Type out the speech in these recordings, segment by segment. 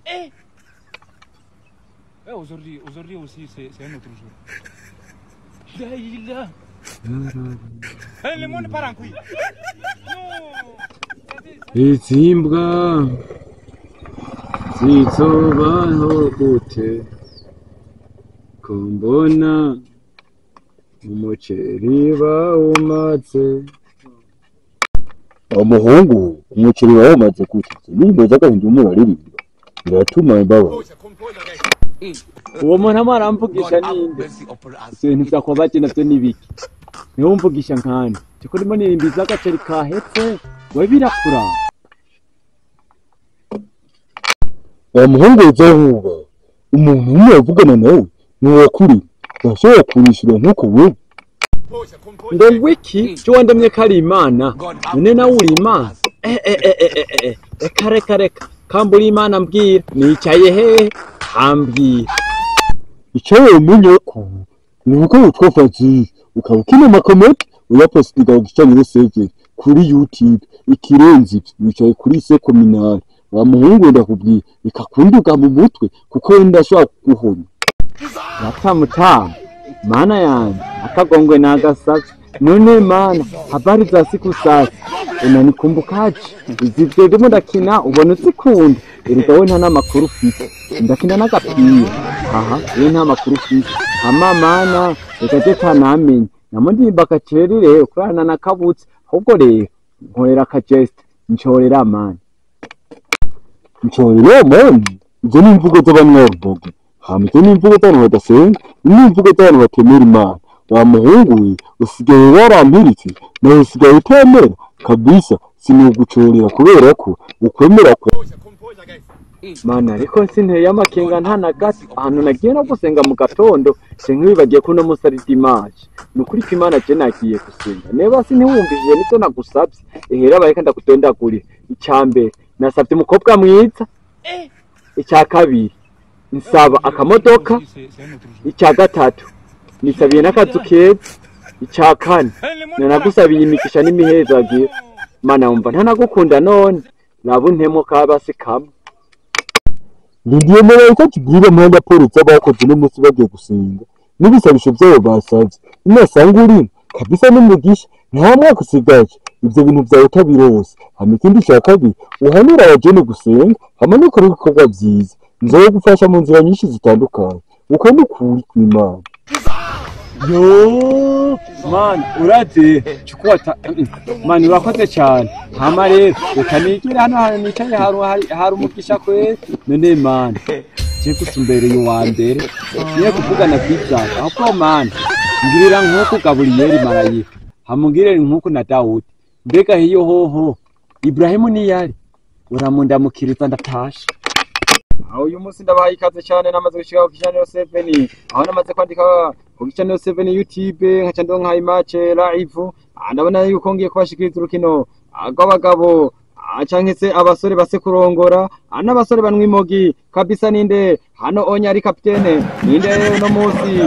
Eh, aujourd'hui, aujourd'hui aussi, c'est un autre jour. Là, eh, le monde part en couille. Non. Izi mbwa zizobaho gute ko mbona umuceri bawumaze? Umuhungu umuceri wawumaze gute? Indirimbo z'agahinda urimo uraririmba biratuma mbabara. Uwo muntu amwe aramvugisha ninde? Ivyo bintu vyakubabaje navyo ni biki? Niwe umvugisha nkande ceko ndimo nirimba ivy'agaceri kahetse, we birakuraba. Wa muhungu uzohuba umuntu umwe avugana nawe ni uwakuri urashobora kunyishyura nk'uko wewe. Ngo ngwiki cyo wandemye ko ari Imana? None nawe uri Imana? Eh, eh, eh, eh, eh, eh. Reka reka reka, kamba uri Imana mbwira nicaye hehe, ambwira. Icyo womenya ko ni uko witwa Fazil, ukaba ukina amakomedi uyapositinga ku gicaniro 7 kuri YouTube. Ikirenze ivyo, wicaye kuri se kominari. Wa muhungu, ndakubwiye bikakunduga mu mutwe kuko wenda ashobora kuguhonya. Ratamutamu, mana yanjye, akagongwe nagasaka. None mana, habari za siku sasa? Unanikumbukaje? Izi vyo ndimo ndakina ubona uzikunda? Erega we nta n'amakuru ufite, ndakina n'agapira. Aha we nta makuru ufite. Hama mana, reka je tanamenye namo ndimba agaceri rero kurana nakabutse. Ahubwo rero nkorera akageste, ncorera mana. Ncorera mani, izo ni imvugo z'abanywarubogi. Hama izo ni imvugo z'abantu badasenga, ni imvugo z'abantu batemera Imana. Wa muhungu we, usigaye warampiritse nawe usigaye utemera kabisa. Sinugucorera kubera ko ukwemera kwa Mana, ariko sinteye amakenga nta na gato. Ahantu nagiye no gusenga mu gatondo, se nkibibagiye ko uno munsi ari dimanche. Ni ukuri ko Imana, je nagiye gusenga. Neba sintiwumvishije nivyo nagusavye? Ehera bareka ndakudondagurira. Ica mbere nasavye umukobwa mwiza, icya kabiri nsaba akamodoka, icya gatatu nisabiye n'akazu keza, icya kane nanagusabiye imigisha n'imihezagiro. Mana, wumva ntanagukunda? None raba untemo kabasi kamwe. Ndiye marayika Jibril amuha raporo z'abakoze uno munsi bagiye gusenga n'ibisabisho byabo basavye. Nasanga urimo kabisa n'umugisha, nta mwaka usigaje ivyo bintu vyawe utabirose. Hama ikindi cya kabiri, uhanura abajene gusenga hama nukora ibikorwa vyiza, nzogufasha mu nzira nyinshi zitandukanye. Uko ni ukuri kw'Imana. Yo mana, uraze chukwata mana, urakoze cyane. Hama rero reka nigire hano hantu nicaye, hari umugisha kweli. None mana, je gusumbereye uwa mbere niye kuvugana byiza. Ahubwo mana, ngirira nk'uko Gaburiyeli marayika, hamungirire nk'uko na Dawudi. Mbega hiyo hoho Ibrahimu niyari uramundamukiriza. Ndatashe. Aho uyu munsi ndabahaye ikaze cyane. Namaze gushika ku Kicaniro 7, aho namaze kwandika ku Kicaniro 7 YouTube, nkaca ndonka imatch live. Ndabona yuko ngiye kubashikiriza urukino rw'abagabo canke se abasore base kurongora n'abasore banywa imogi kabisa. Ninde hano onya ari kapitene? Ninde uno munsi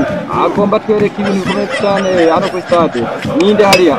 agomba twereka ibintu bikomeye cyane hano kuri stade? Ninde hariya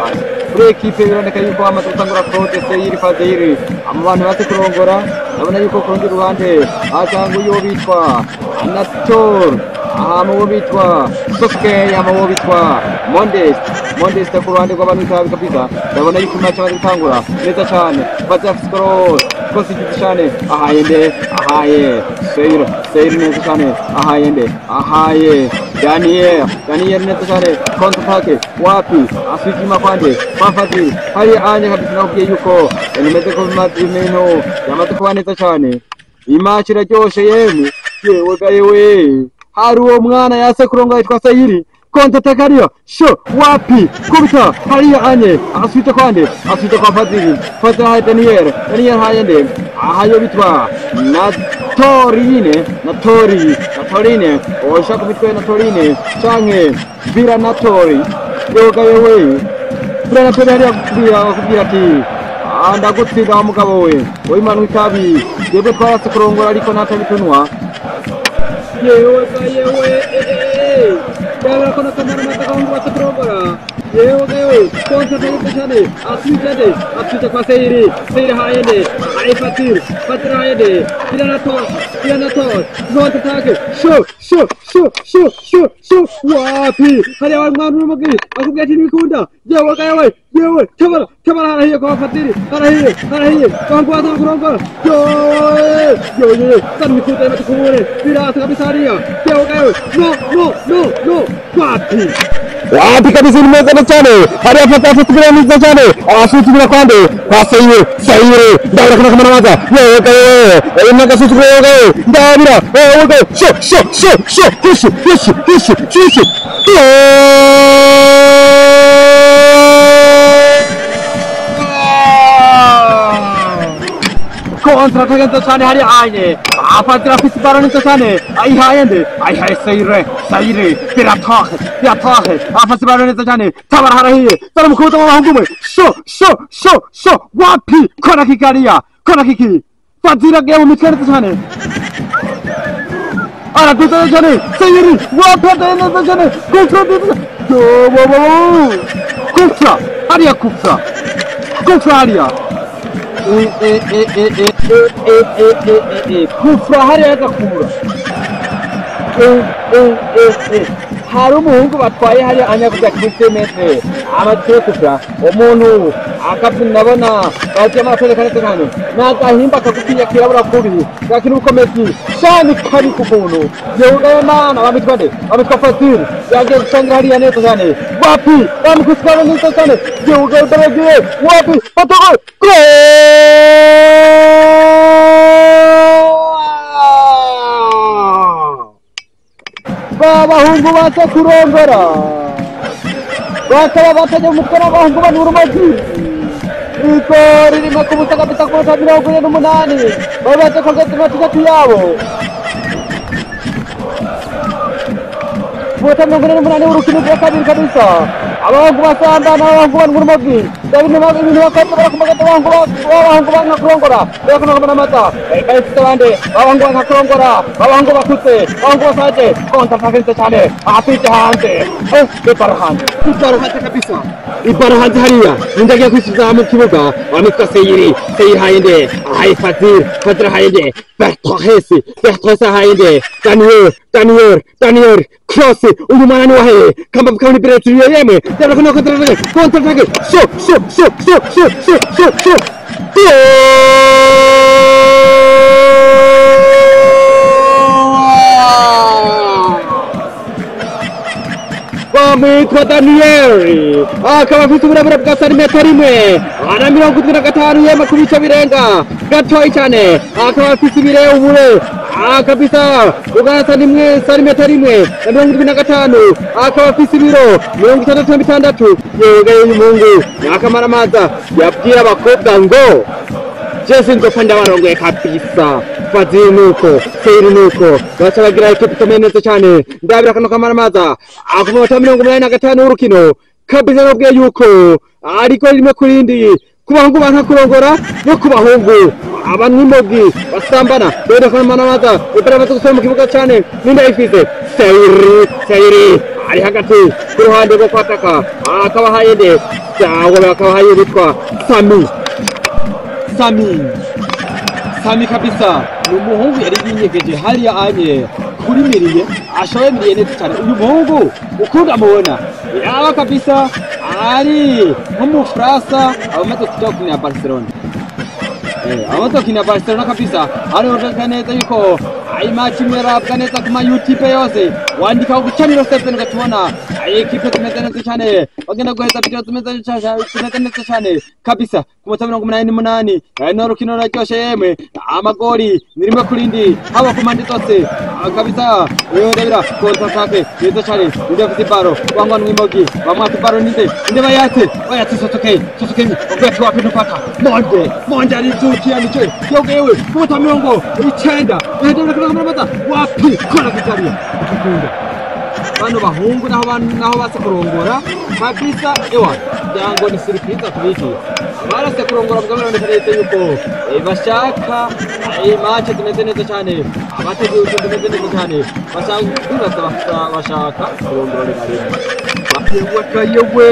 kuri ekipe? Biraboneka yuko bamaze gutangura. Claude Seyiri Fadiri abo bantu baze kurongora. Ndabona yuko ku rundi ruhande hatanga uyo bitwa Anator, hama uwo bitwa Soske, hama uwo bitwa Mondest. Mondest ku ruhande rw'abantu itabi kabisa. Ndabona yuko match bamaze gutangura neza cyane. Baza cross cross igiti cyane, ahaye nde? Ahaye Seyir, Seyir neza cyane. Ahaye nde? Ahaye Daniel, Daniel neza cyane. Contre attaque wapi? Asujima kwande kwa Fadil hari anya kabisa. Nakubwiye yuko nimeze ko ibintu yamaze kuba neza cyane. Imatch iraryoshe yemwe. Yewe ga yewe, hari uwo mwana yase kuronga yitwa Sayiri. Contre attaque hariya, sho wapi? Kubita hariya anye, asubita kwande? Asubita kwa Fadili. Fadili haye Daniel, Daniel haye nde? Ahayo bitwa Natorine, Natori, Natorine oshaka mitwe Natorine canke Vira Natori. Yewe ga yewe, Vira Natori hariya kubwira ati: "Ah, ndagutsinda wa mugabo we, wowe itabi." Twebwe twarase kurongora ariko ntatabitunywa. Yewe ga yewe, ndabona ko nakamara amata base kurongora. Yewe ga yewe, contre attaque cyane. Asubije nde? Asubije kwa Seyiri. Seyiri haye nde? Ayifatire fatira yede Piranator Piranator Zonta take sho sho sho sho sho sho wapi hariya mwana w'umugi akubwira ati ntibikunda yewe gawe yewe tabara tabara harahiye kwa Fatiri harahiye harahiye kwa kurongora yo yo yo tanimikunda matukubure birata kabisa hariya yewe gawe no no no no wapi wapi kabisa ni meza cyane hariya fata fata neza cyane asutubira kwande kwa Sayire Sayire ndabira kana kamara yewe gawe yewe nagasutubira yewe ndabira yewe gawe sho sho sho sho sho sho sho sho kontra neza cyane hari anye afatira afite baro neza cyane ayihaye nde ayihaye Sayire Sayire biratahe biratahe afite baro neza cyane tabara harahiye taramukubita mu bahungu mwe sho sho sho sho wapi kora kikariya kora kiki Fadira agiye mu mitwe neza cyane araduza neza cyane Sayire wapi neza cyane kontra neza yo bo bo kontra hariya kontra kontra hariya kufra hariya agakura hari umuhungu batwaye hariya anyakuja kuri semetre amaze kufra umuntu akabona bagiye amategeko neza cyane n'agahimba kagufiya kirabura kubi gakina ubukomezi cyane kari ku kuntu yewe mana bamitwa nde bamitwa Fatiri yagiye gusangira hariya neza cyane wapi bamukutwara neza cyane yewe baragiye wapi patoko babahungu baza kurongora bakaba batajya mu mutwe n'abahungu banura igori ririmo ku butaka kabisa ku minota 48 bari baje kongeza amatatu yabo ku minota 48 w'urukino rwa kabiri kabisa abahungu basamba n'abahungu banura urumogi ibintu bakoze barakumagata abahungu banka kurongora barakumagata amata bayifite abandi abahungu banka kurongora abahungu bakutse abahungu basaje kontra nziza cyane afite hanze ibaro hanze ibaro hanze kabisa ibaro hanze hariya ninde agiye kwisubiza mu kibuga bamitwa Sayiri Sayiri hayende ahaye Fadil Fadil hayende Bertrand Bertrand hayende Daniel Daniel Daniel cross uyu mwana ni wahe kamba kamba Bertrand yemwe ndabona ko kontra kontra attaque sho sho sho sho sho sho sho sho bamwitwa Daniel akaba afite uburebure bwa santimetero 1 na 75 yema ku bice birenga gatoyi cyane akaba afite ibirebure kabisa ugana santimetero 1 na 75 akaba afite ibiro 66 yewe uyu muhungu n'akamaramaza yabwira abakobwa ngo Jesse nzopfa ndabarongoye kabisa Fadil nuko Sayiri nuko baca bagira ekipe ikomeye neza cyane ndabira kano kamaramaza ku minota 85 w'urukino kabisa nabwiye yuko ariko rimwe kurindi ku bahungu banka kurongora no ku bahungu abanwimogi basambana rero kamaramaza imbere gusubira mu kibuga cyane ninde ayifise Sayiri Sayiri ari hagati ku ruhande rwo kwataka akaba hayende cyangwa akaba haye witwa Sami Sami Sami kabisa ni umuhungu yari yinyegeje hariya anye kuri miriye ashoye miriye neza cyane uyu muhungu ukunda amubona yaba kabisa ari nk'umufrasa abamaze kuja gukinira Barcelona abamaze gukinira Barcelona kabisa ariho neza yuko ayi match imwe arabwa neza ku ma YouTube yose wandika gucaniro 7 ugatubona ayi ekipe zimeze neza cyane bagenda guheza video zimeze neza cyane kabisa ku minota 88 no rukino ruraryoshe yemwe amagori ni rimwe kurindi haba ku mpande zose kabisa wewe ndabira kontra attaque neza cyane ninde afite ibaro wangwa nwimogi bamwata ibaro ninde ninde bayatse bayatse sotoke sotoke ubwo wapi nufata monde monde arizukiya nice yogewe ku minota 90 wapi kora kitaria ukikunda bano bahungu naho basa kurongora kabisa ewa byango ni surprise tubikiye barase kurongora bwa none leta yuko bashaka match zimeze neza cyane abateguye utuntu tumeze neza cyane bashaka kurongora rimwe yewe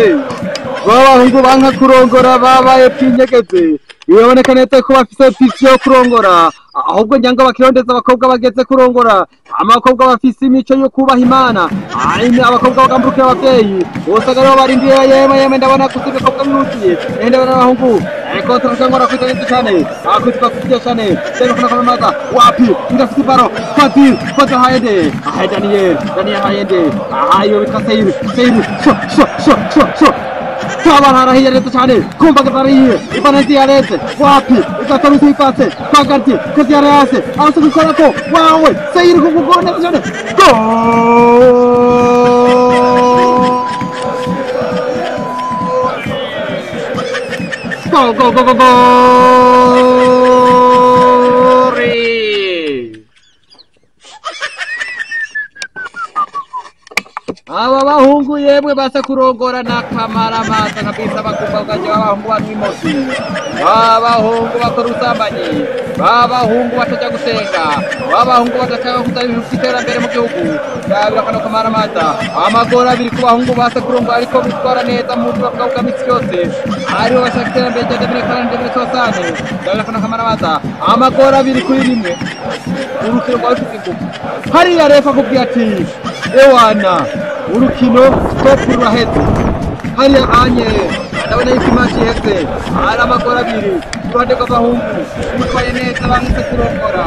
babahungu banka kurongora babaye pinyegeze Biraboneka neza ko bafise pisi yo kurongora, ahubwo ngira ngo bakirondeza abakobwa bageze kurongora, abakobwa bafise imico yo kubaha Imana, abakobwa bagambukira abavyeyi, bose aribo barindiriye. Yemwe yemwe, ndabona gusa ibikobwa byuzuye, ndabona abahungu kontra cyangwa rakwita neza cyane, akwitwa kutia cyane, tena kuna kama maza wapi ndafite baro Fadil Fadil hayende ahay Daniel Daniel hayende ahayo bitwa Seiru Seiru sho sho sho sho sho Tabara harahiye neza cyane, kumva garahiye ibanezi yareze wapi ikataruzi ipase kwagarti kozi yarase aho gukora ko wawe Seiru kugukora neza cyane go go go go go Aba bahungu yemwe basa kurongora na kamaramaza kabisa, bakumva bwaje abahungu banywa imosi, abahungu bakora ubusambanyi, abahungu batajya gusenga, abahungu badashaka kuzana ibintu by'iterambere mu gihugu. Ndabira kano kamaramaza amagora abiri ku bahungu basa kurongora ariko bitwara neza mu buzima bwabo bwa misi yose, aribo bashaka iterambere rya Demire Karani Demire Sosane. Ndabira kano kamaramaza amagora 2-1, urukino rwa rufite ingufu. Hariya refa akubwiye ati ewana urukino stop ruraheze. Hariya anye ndabona yuko imaci iheze, hari amagora abiri ku ruhande rw'abahungu bitwaye neza bamwise kurongora,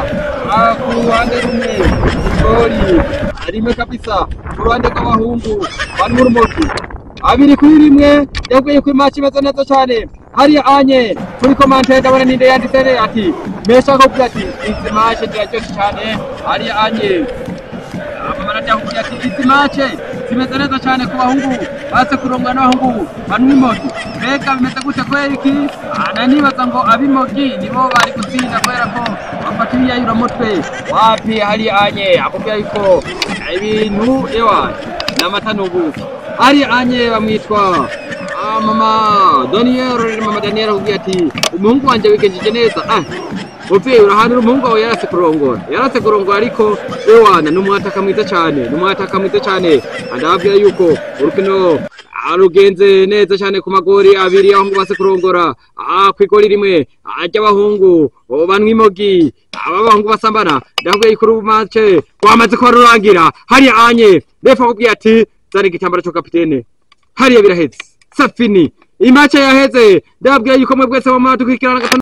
ku ruhande rumwe igori rimwe kabisa, ku ruhande rw'abahungu bari mu rumogi 2-1. Yabwiye ko imaci imeze neza cyane. Hariya anye kuri komante ndabona ninde yanditse ati mesha akubwira ati izi maci ziraryoshe cyane. Hariya anye amama ati izi maci zimeze neza cyane ku bahungu batse kurongora n'abahungu banywa imogi. Mbega bimeze gute kubera iki? Nanibaza ngo ab'imogi nibo bari gutsinda kubera ko bafata ibiyayuramutwe. Wapi hariya anye akubwira yuko ibintu ewa n'amata n'ubuki. Hariya anye bamwitwa mama Daniel, mama Daniel akubwira ati umuhungu wanje wigenjeje neza. Muvyeyi urahanura umuhungu wawe yarase kurongora, yarase kurongora ariko ewana n'umwataka mwiza cyane, n'umwataka mwiza cyane. Andababwira yuko urukino arugenze neza cyane ku magori abiri abahungu base kurongora, kw'igori rimwe ry'abahungu banywa imogi, aba bahungu basambana. Ndababwira yuko urumace rwamaze kuba rurangira. Hariya anye refa akubwira ati zana igitambaro cyo kapitene, hariya biraheze safini, imace yaheze. Ndababwira yuko mwe bwese bamara dukurikirana.